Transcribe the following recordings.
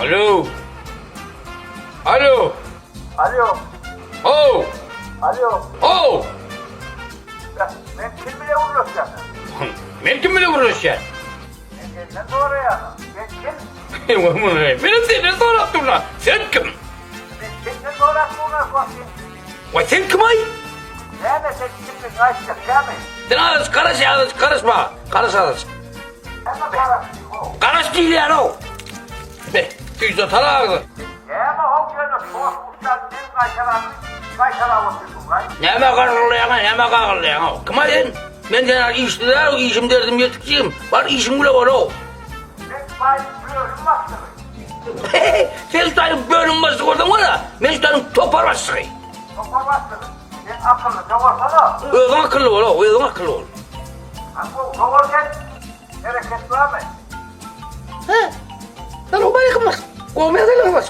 Alo. Alo. Alo. How. Alo. How. Men kim bilen gürleşýän? Men kim bilen gürleşýän? Men senden soraýan. Sen kim? Menem senden sorap durna. Sen kim? Men senden sorap durna wagtyn. Waý sen kim aý? Näme sen kimligiňi aýtjak dämi? Sen azajyk garaş azajyk garaşma. Garaş azajyk. Näme garaş ho? Garaş diýilýär-ow. Be, tüýse sal agzy. Näme how ýöne şoş uçdan men gaýtalanyny gaýtalap otyrsyň laý. Näme gargyllaýaň-a, näme gagyllaýaň-ow? Kim aý sen? Men seni işli däl, işim derdim ýetikjigim. Bar işiň bile bol-ow. Men ştaýyň bölüm başlygy. Sen ştaýyň bölüm başlygy bolsaň bar-a, men ştaýyň topar başlygy. Topar başlygy, sen akyllyja bolsana. Özüň akylly bol-ow, özüň akylly bol. Hany gowy, dogry sen. Hereket barmy? He. Salowmaleýkim baş. Gowmy ýagdaýlar baş?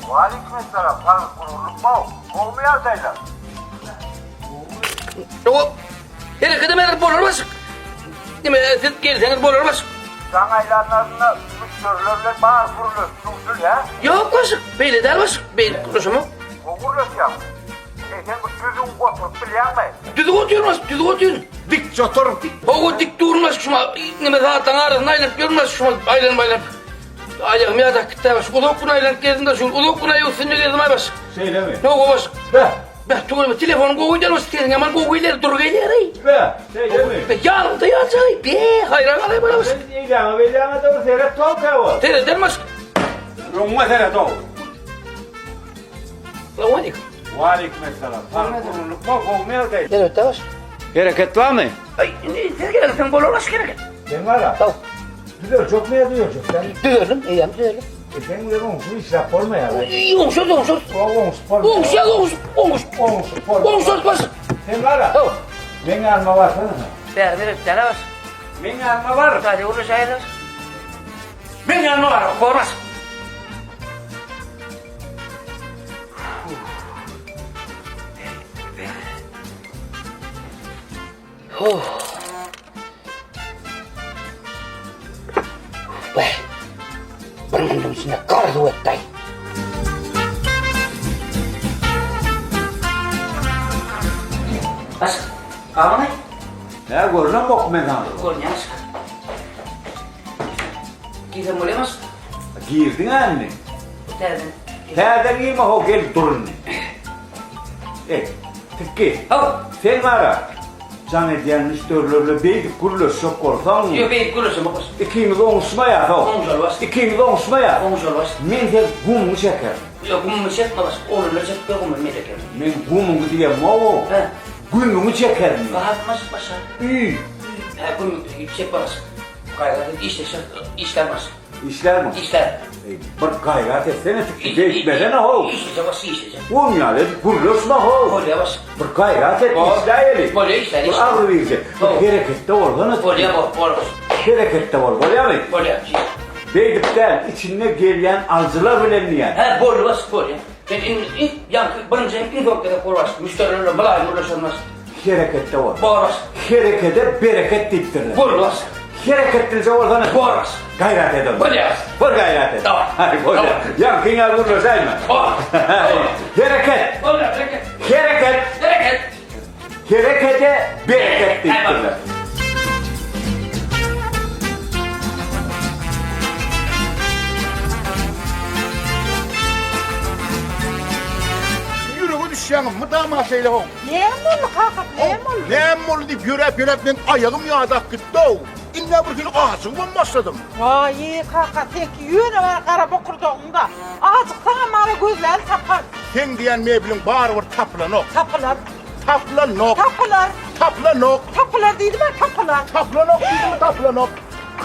Waleýkim essalam, saglyk gurgunlykmy? Gowmy ýagdaýlar? Ýok. Herekedem edip bolar baş. Nime siz gelseňiz bolar baş. Jaň aýlanlarynda müşderiler bilen bar gürleşdiň şul hä? Ýok baş, beýle däl baş. Beýle gürleşemok. Gowy gürleşýäň. Eý sen bu düzüw oturyp bilýäňmi? Düzüw otyryn baş, düzüw otyryn. Dik otur. Hawa dik durun baş şuma nime zatlaryň arasynda aýlanyp ýörün baş şuma aýlanyp aýlanyp. Aýagym ýadap gitdi baş. Uzak gün aýlanyp gezdim da şu uzak gün aýak üstünde gezdim aý baş. Şeýlemi? Hawa baş. Beh. Beh tüweleme telefonyň gowy gelýär baş sesiň ýaman gowy gelýär dury gelýär eý. Beh şeýlemi? Beh ýalňyda ýaljak eý. Beh haýran galaý bana baş. Sen eýläňe beýläňe-de bir seret towuk ýa. Sereder baş. Öňüňe seret ow. Salowmaleýkim. Waleýkim essalam. Saglyk gurgunlykmy, gowumy ýagdaý? Elbetde baş. Hereket barmy? Aý, indi siz gelseň bolar baş hereket. Sen gara. Sag. Düzeljekmi ýa düzeljek däl? Düzeldim, eýýäm düzeldim. E sen bilen oňşup işläp bolmaýar. Oňşarys, oňşarys. Oňşup bolmaýar. Oňşýas, oňşup, oňşup. Oňşup bolmaýar. Oňşarys baş. Sen gara. Sag. Meň ýanyma barsana sen. Bäri berip däl baş. Meň ýanyma bar. Hadi gürleşäýeli baş. Meň ýanyma bar, bor baş. Be, bir minutiň içinde gar suw etdi. Baş, galmy? Nä görünen bok men sana. Görünýär. Girsem bolýarmy? Girdiň-ä indi. Täzeden. Täzeden girme ho gel dur indi. Ey, Tikki. Haw. Sen gara jaň edýän müşderiler bilen beýdip gürleşjek bolsaň. Ýok, beýdip gürleşemok. Ikimiz oňuşmaýas ho. Oňuşalwas. Ikimiz oňuşmaýas. Oňuşalwas. Men seň gumuňy çekerin. Ýok, gumumy çekme baş. Oglanlar çekip ber gumuny men çekerin. Men gumuňy diýemok. Hä. Gümüňi çekerin. Gahatmaş başa. Üý. Hä, güm çekme baş. Gaýrat et, işleşer, işler baş. Işlermi? Işler. Eý, bir gaýrat etsene, tikdi beýtmesene how. Işlese baş, işlese. Oň ýaly edip gürleşme how. Bolýa baş. Bir gaýrat et, işläýeli. Bolýa işler, Bir işler. agzy birje. Bir hereketde bolsana. Bolýa, bol, bol. Hereketde bol, bolýamy? Bolýa. Beýdip däl, içinde gelýän alyjylar bilen diýýän. Hä, boldy baş, bolýa. Sen indi iň ýaňky birinji hem iň soňky gezek bol baş. Müşderiler bilen mylaýym gürleşen baş. Hereketde bol. Bor baş. Herekede bereket diýipdirler. Bol baş. Hereket dilje bolsana. Bor baş. Gaýrat et onda. Bolýar. Bol gaýrat et. Daway. Hadi bolýar. Ýaňky ýaly gürleşäýme. Bor. Hereket. Bolýar, hereket. Hereket. Hereket. Herekede bereket diýipdirler. Ýürege düşýäňiz mydama şeýle how. Näme boldy kaka, näme boldy? Näme boldy diýip ýöräp ýöräp men aýagym ýadap gitdi-ow. Indi bir hili ajygybam başladym. Waý, kaka, seňki ýöne bir gara bokurdagyň-da. Ajyksaňam mana gözläli tapar. Seň diýýän mebeliň barybir tapylanok. Tapylar. Tapylanok. Tapylar. Tapylanok. Tapylar diýdim-ä, tapylar. Tapylanok diýdimmi, tapylanok.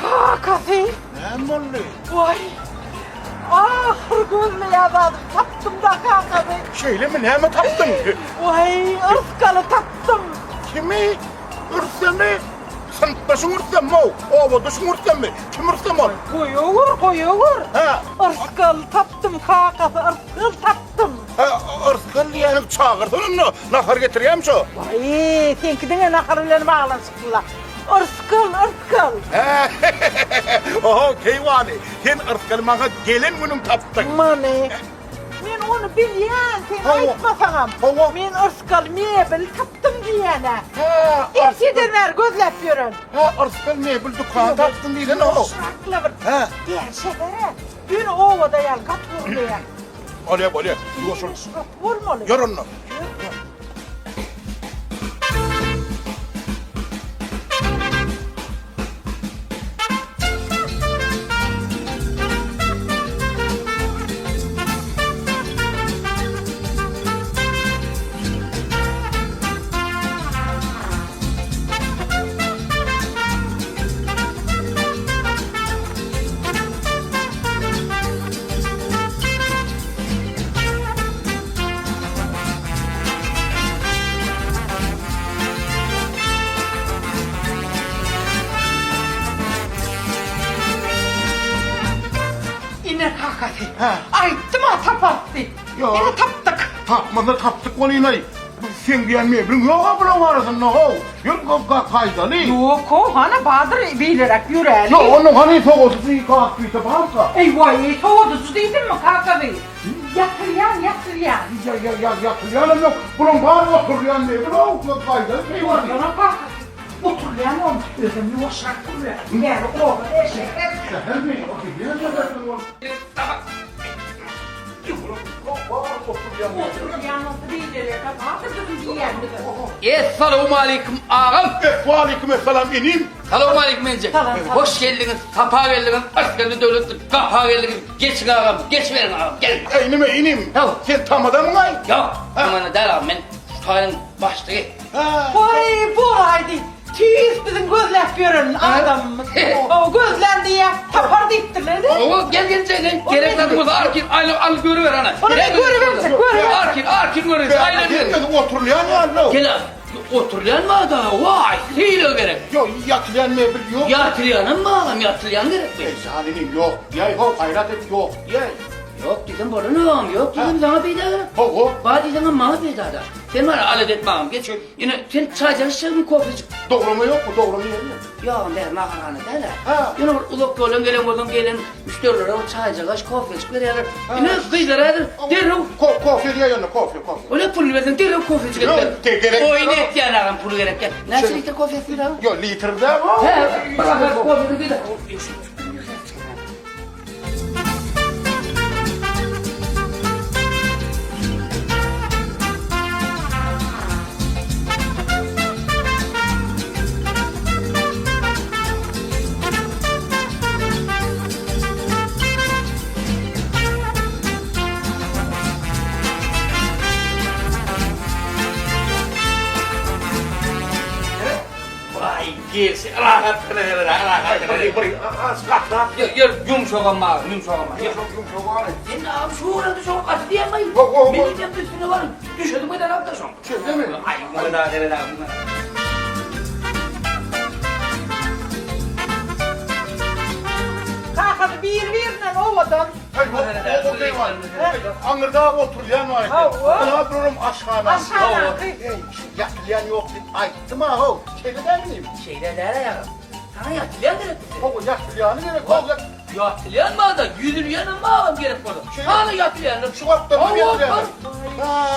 Kakasy. Näme boldy? Waý, ahyr gözleýän zadym tapdym-da, kakasy. Şeýlemi, näme tapdyň? Waý, yrsgaly tapdym. Kimi? Rüstemi? Synpdaşyň Rüstemmi-ow? Obadaşyň Rüstemmi? Kim Rüstem ol? Goýawur, goýawur. Hä? Yrsgal tapdym, kakasy, yrsgal tapdym. Hä, yrsgal diýýäniň çagyrsana onda, nahar getirýämi şo? Waý, seňki diňe nahar bilen baglanyşykly-la. Yrsgal, yrsgal. Oho, keýwany, sen yrsgaly maňa gelen günüň tapdyň. Many. Men ony bilýän, sen aýtmasaňam. Hawa. Men yrsgal mebel tapdym diýýän-ä. Hä, Erteden bäri gözläp ýören. Hä, yrsgal mebel dükany tapdym diýsene-ow. Şurakla bir Hä. Bäri şähere. Ýöne obada ýaly gaty gürleýär. Bolýa, bolýa. Ýuwaş ol. Şu gaty bolmaly. Ýör onda. Ýör. Ine kakasy. Aýtdym-a taparys diýip. Ine tapdyk. Tapmasa tapdyk welin-aý. Seň diýen mebliň ýog-a bulaň arasynda how. Ýör gaýdaly. Ýok-how, hana Badyr beýleräk ýöräli. Ýok, onuň hany sowadyjy gaz-pite barka? Eý, waý, sowadyjy diýdimmi kakasy? Ýatyrýan, ýatyrýan. Ýa, ýa, ýa, ýatyrýanam ýok. Bulaň bary oturylýan mebel-ow, gaýdaly keýwany. Otursana kakasy. Oturylýan bolsa özem ýuwaşrak gürle. Bäri oba däl, şäher. Şähermi? O bilýän şäherdir ol. Essalawmaleýkim agam. Waleýkim essalam inim. Salawmaleýkim injik. Hoş geldiňiz, sapa geldiňiz, yş geldi döwletli gapa geldiňiz. Geçiň agam, geçiberiň agam, geliň. Eý nime inim? Sen tamadamyňaý? Ýok, tamada däl agam, men şu taýyň başlygy. Goý, bolaýdy. Tüýs biziň gözläp ýören adamymyz. O gözlän diýýär, tapar diýipdirler-de. Owa, gel gel gel. Gerek zadyň bolsa arkin aýla al görüber ana. Ony men görüberjek, görüber. Arkin, arkin görüber. Aýlan ber. Hemmesi oturylýan ýaly. Gel oturylýan bar-da, waý, sylag gerek. Ýok, ýatylýan mebel ýok. Ýatylýanam bagam, ýatylýan gerekmi? Eý, jan inim, ýok diýäý, how, gaýrat et, ýok diýäý. Ýok diýsem bolanam, ýok diýsem saňa peýda gerek. Hawa. Bar diýseňem maňa peýda-da. Sen bar, alada etme agam, geç. Ine, sen çaý içjekmi, kofe içjek? Dograma ýokmy, dograma ýeri ýok. Ýok, bäri naharhana däl-ä. Hä. Ýöne bir uzak ýoldan gelen bolsaň, gelen müşderilere bir çaýjagaş, kofejik berýärler. Ine, gyzlar häzir derrew... Kofe diýäý onda, kofe, kofe. Ola puluny berseň derrew kofejik edip Ýok, berer. gerek. Oýun etýän agam, puly gerek däl. Näçe litr kofe isleýär agam? Ýok, litr däl. Hä, bir akar kofeni diýdi. Vay gelsin rahat rahat. Bir az gatrak. Ýör ýumşagam bar, ýumşagam bar. Ýumşak ýumşak bar. Sen abi şu uğradı çok gaty diýenmeý. Ho, ho, ho. Men diýip üstüne baryn. Düşedim giden alda şoň. Şeýle mi? Ay, muňa da gelen abi. Kakasy bir-birinden owadan. Hey, o, o, o, o, Aňyrda oturýan bar eken. Hawa. Ynha durum aşhana. Aşhanaky. Eý, şu ýatylýan ýok diýip aýtdym-a how. Şeýle dälmi? Şeýle däl agam. Saňa ýatylýan gerek bize. Hawa, ýatylýany gerek. Hawa, Ýatylýan bar-da, ýüzülýänem bar gerek bolar. Şeýle. Hany ýatylýanlar? Şu gapdalda ýatylýanlar.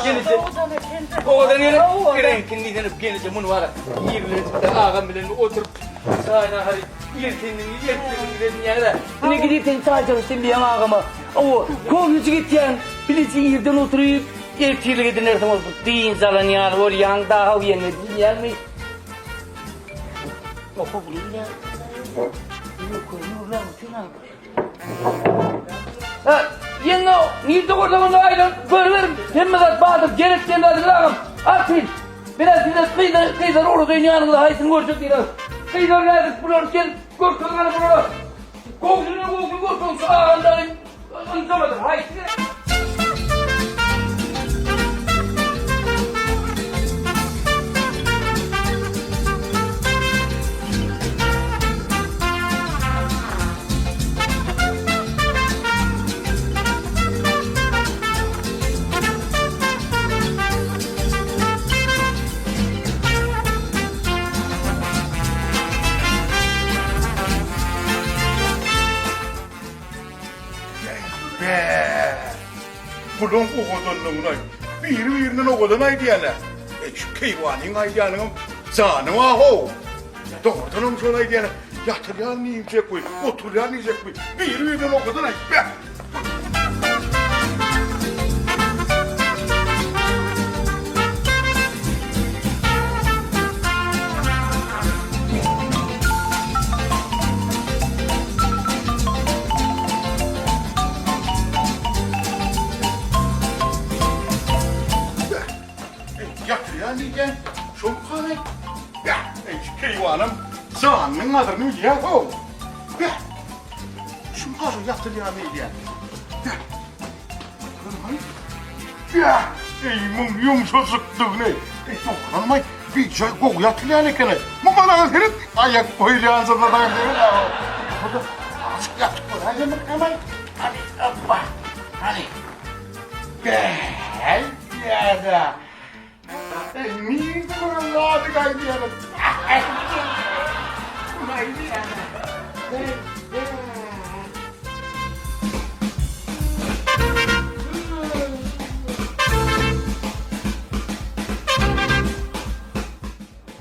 Gelije. Owadan eken-de. Owadan gerek. Owadan. Reňkini diýsene, gelije muny bar. Ýerine agam bilen oturyp çaý nahary ertendini ertendini bilen ýa-da. Ine gidip sen çaý içip diýen agama. Owo, kofeçi gitýän, biliji irden oturyp ertirlik edinersiň ol dynç alan ýaly bolýaň daha ýeňňe diýýäňmi? Oho, bu ne? Ha, ýeňňe, nirde görseň onda aýlan, görüber, hemme zat bardyr, gerek diýen zadyny agam. Artin, biraz size gyzlar, gyzlar ugradaýyn ýanyňyza haýsyny görjek diýen. Gyzlar näzik bular gel, görkez gana bulara. Gowusyny gowusyny görkez şu agam dagy ynjamadyr, haýsy gerek? Bulaň owadanlygyny-aý. Biri-birinden owadan aýdýan-a. Eý, şu keýwanyň aýdýanyňam jany bar-how. Dogrudanam şol aýdýany ýatyrýan diýjekmi, oturýan diýjekmi, biri-birinden owadan aýt. Beh! Ýatyrýan diýýän, şol hany? Beh, eý, şu keýwanam janynyň gadyryny bilýär-how. Beh, şu gazy ýatyrýan diýýän. Beh, hany? Beh, eý, muň ýumşajykdygyny. Eý, dogrudanam-aý, bijaý gowy ýatylýan eken-aý. Muňa seret, aýak goýulýan jyzladan seret-ä. Bu-da azajyk ýatyp göräýemikkäm-aý. Hany, hopba, hany. Bäý, ýa-da. Eý, nirde munuň zady gaýdýar?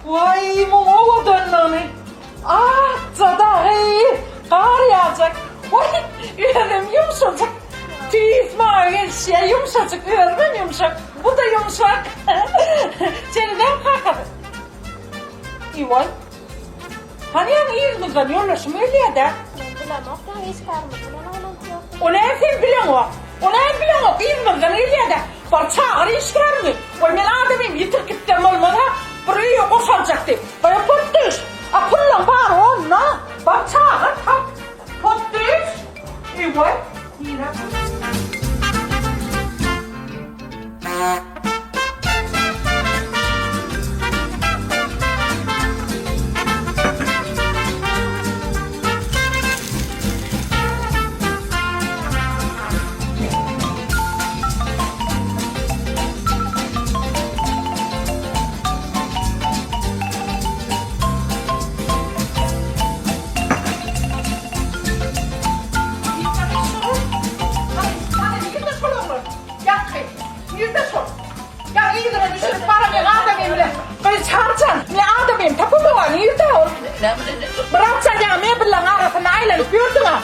Waý, muň owadanlygyny! Akja dagy, gar ýagjak. Waý, özem ýumşajyk. Tüýs maňa gelişýär, ýumşajyk, özümem ýumşak, bu-da ýumşak. Çenedem kakasy. Iwan, hany ýaňy yzymyzdan ýoldaşym gelýär-dä. Men bilemok, ýaňy işgärimiz bilen oglanyp ýördi. O näme sen bileňok? O näme bileňok, yzymyzdan gelýär-dä. Bar çagyr işgäriňi. Goý men adamym ýitirip gitsem bolmaz-a, bir öýe goşaljak diýip. Goý pot düş. A pullaň bary onda. Bar çagyr, tap. Pot düş. Eý-waý, nirä? Nirde şol? Ýa yzyna düşürip bara men adamym bilen. Gyz çarjan, men adamym tapamaga nirde ol? Myratjan ýaňy mebellaň arasynda aýlanyp ýördüň-ä.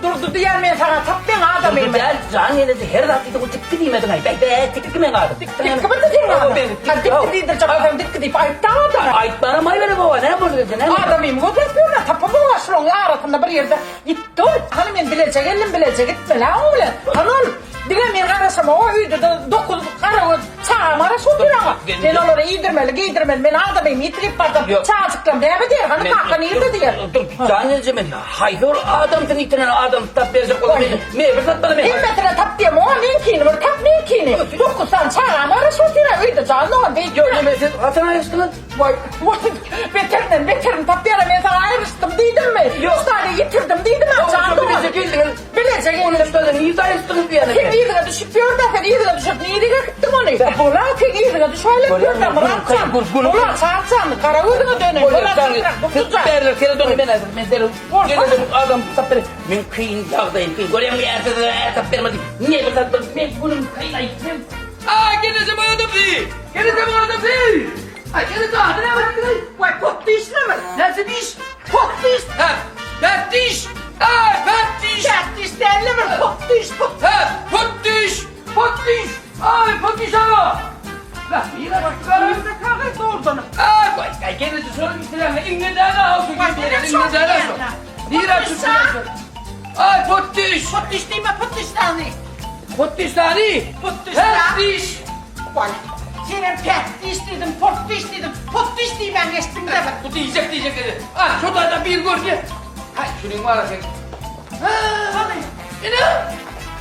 Durdy diýýän men saňa tap meň adamymy. Durdy däl, jan ýene-de her zat diýdi, ol dikgi diýmediň-aý. Bäý, bäý, dikgi meň adym. Dikgi birdi seň adyň. Ha dikgi diýdirjek bolsaň dikgi diýip aýtda adama. Aýtmanam aýbere baba, näme boldy indi, näme? Adamymy gözläp ýörün-ä, tapamaga şulaň arasynda bir ýerde ýitdi ol. Hany men bileje geldim, bileje gitmeli-ä oň bilen. Hany ol? Diňe men garaşamok, o öýde-de dokuz garagöz çagam garaşyp otyr aňa. Men olary iýdirmeli, geýdirmeli, men adamymy ýitirip barsam, çagajyklarym näme diýer, hany kaka nirde diýer. Dur, jan gelje men haýsy bir adamsyny ýitiren adamsy tap berjek bolan men mebel satmaly men. Hemmesine tap diýem, o meňkini bir tap meňkini. Dokuz sany çagam garaşyp otyr öýde jan dogan beýtme. Ýok, neme siz haçan aýryşdyňyz? Waý, waý, beterinden beterini tap diýer, men saňa aýryşdym diýdimmi? Ýok. Üç sany ýitirdim diýdim-ä, jan dogan. Bileje geldiňiz. Bileje Onuň üstüne nirde aýryşdyňyz diýýän Sen eken. yzyňa düşüp ýör-dä, sen yzyňa düşüp nirege gitdiň ony? Bola, sen yzyňa düşäýlek ýör-dä, Myratjan. Bola, Çarjan, gara gözüňe döneýin. Bola, çykyrak, Siz Durdyjan. bärler sere dönün, men häzir, men derrew geledim, adam tap ber. Men kyn ýagdaýym kyn. Görýäňmi, ertesi tap bermedi. Ne bir zat bir, men günüm kyn aý, men. Aa, gelneje adamsy! Gelneje adamsy! Ay gelneje ady näme diýdiň? Waý, pot dişleme. Näçe diş? Pot diş. Ha, pet diş. Ay, pet diş. Pet diş dälmi bir pot diş, pot. Ha, pot diş. Pot diş. Ay, pot diş aga. Bak, yine bak. Nirde kagyz dogrudanam? Ay, vay, ay gelneje şöyle bir silah. İnne däne al şu Vay, gibi. bu ne İnne däne şok şu. yani? Nire şu silah? Ay, pot diş. Pot diş diýme, pot diş däni. Pot diş däni. Pot diş Pet däni. diş. Waý, senem pet diş diýdiň, pot diş diýdiň, pot diş diýmän geçdiň-de bir. Bu diýjek diýjek dedi. Ah, şu da bir görse. Hay, şunuň bar sen. Ha, Hany, ine,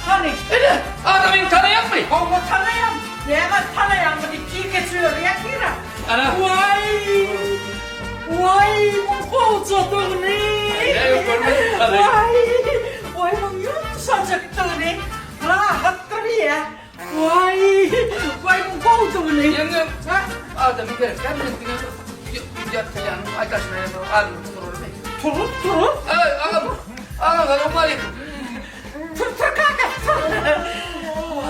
hany. ine. Adamyny tanaýaňmy? Hawa tanaýan. Näme tanaýaňmy diýip tir geçiberýär tira. Ana. Waý! Waý, bu gowjadygyny. Näme görmedim, tanaýan. Waý! Waý, muň ýumşajykdygyny. Rahatdyr ýa. Waý! Waý, bu gowdugyny. Ýeňňe, adamy gerek däl, men diňe ýatylýanyň aýdaşyna ýa adamy turarmy? Turur, turur. Aý, agam, agam, salowmaleýkim. Tur, tur kaka, tur.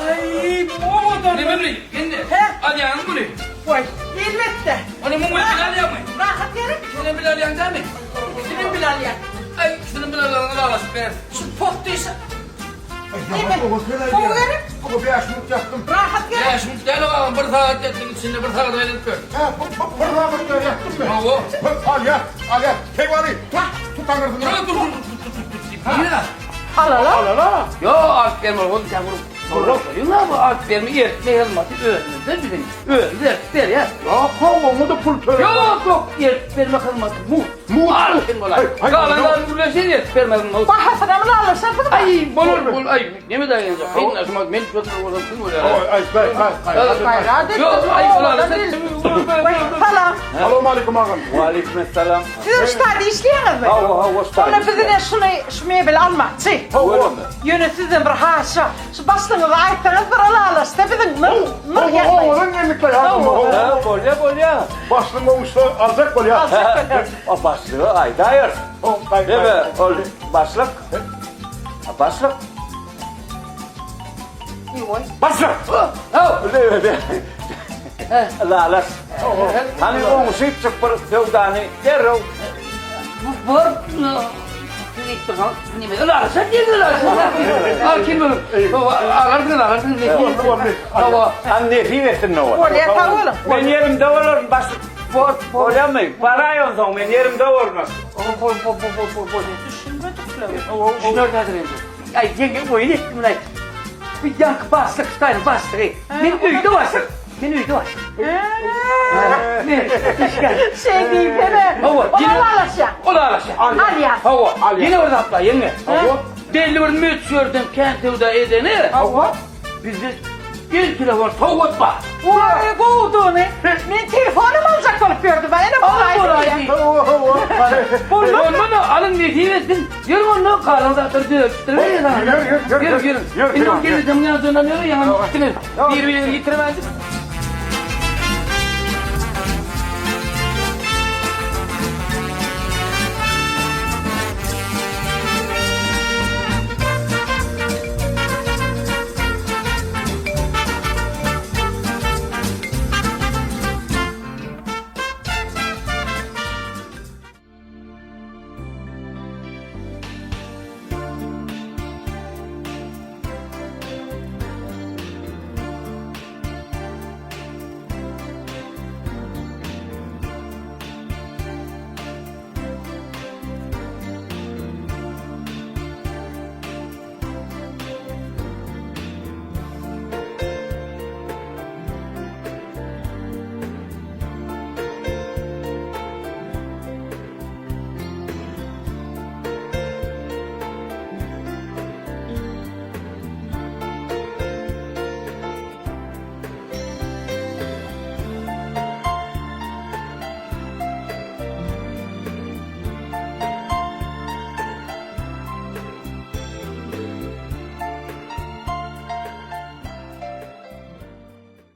Aý, owadan. Neme bilen? Indi. He? Alýaňmy muny? Goý, elbetde. Ony muň bilen bile alýaňmy? Rahat gerek. Ikisini bile alýaň dämi? Ikisini bile alýan. Aý, ikisini bile alaňda ylalaşyp bereris. Şu pot diýşi. Neme? Gowy gerek. Ama 5 minut ýatdym. Rahat gerek. 5 minut däl agam, bir sagat ýatdyň içinde bir sagat aýlanyp ber. Ha, bu bu bir sagat ýatdym men. Hawa. Al ýat, al ýat. Keýwany, tut, tut aňyrsyny. Dur, dur, dur, dur, dur, dur. Nirä? Alala. Alala. Yo alyp berme ol sen bunu. Ýa bu alyp berme ertme hyzmaty özümizde biziň. Özümiz ertip berýäs. Ýok, ho, oňa da pul töle. Ýok, ýok, ertip berme hyzmaty mugt. Mugt. Al sen bolay. Haý, Galan haý. zady gürleşeýin ertip berme hyzmaty. Bahasyna mı alaşarsyň? Ay bolur bol ay neme daýanjak. Kyn aşmak men çözmek bolsam kim bolýar. Ay, ay, ay, ay. Gaýrat et. Ýok, ay Owadan değil. Goý, salam. Salam aleyküm agam. Waleýkim essalam. Siz şu taýda işleýäňizmi? Hawa, hawa, şu taýda Onda biz ine şuny, şu mebeli almakçy. Hawa. Ýöne sizden bir haýyş bar. Şu başlygyňyza aýtsaňyz bir ylalaşsa biziň nyrh, nyrh ýagdaýy. Owadan geldik agam. Ha, bolýa, bolýa. Başlygyň goňşusy aljak bolýar. Aljak bolýar. O başlyga aýdaýar. Neme, ol başlyk. A başlyk. Başlyk. Haw. Ylalaş. Hany oňuşyp çyk bir söwdany derrew. Bu bor. Neme ylalaşar diýen ylalaşar. Al kim bolun. Alarsyň alarsyň. Hawa. Hany nesip etsin ol. Bolýar, sag boluň. Men ýerimde bolaryn başlyk. Bor, bor. Bolýamy? Baraý onsoň men ýerimde bolaryn. Bor, bor, bor, bor, bor, bor. Düşünmedikler. Şunlar häzir indi. Aý, ýeňňe oýun etdim aý. Bir ýaňky başlyk, ştaýyň başlygy. Men öýde başlyk. Men öýde başlyk. Men işgär. Şeý diýsene. Hawa, Ol ylalaşýar. Ol alaşýar. Alýar. Hawa. Ýene bir zat bar, ýeňňe. Hawa. Belli bir möçberden kän söwda edeni. Hawa. Bizde el telefon sowgat bar. Waý, gowudyny. Men telefonam aljak bolup ýördüm. Ene bolaýdy. Hawa, hawa. Bolmady, alyň nesip etsin. Ýör onda galan zatlary düzeltdir. Ýör, ýör, ýör, Ýör, ýör. ýör, Indi ýör. geleceğim ýa dönen ýör, ýaňy gitdiniz. Bir-birini ýitirmänjik.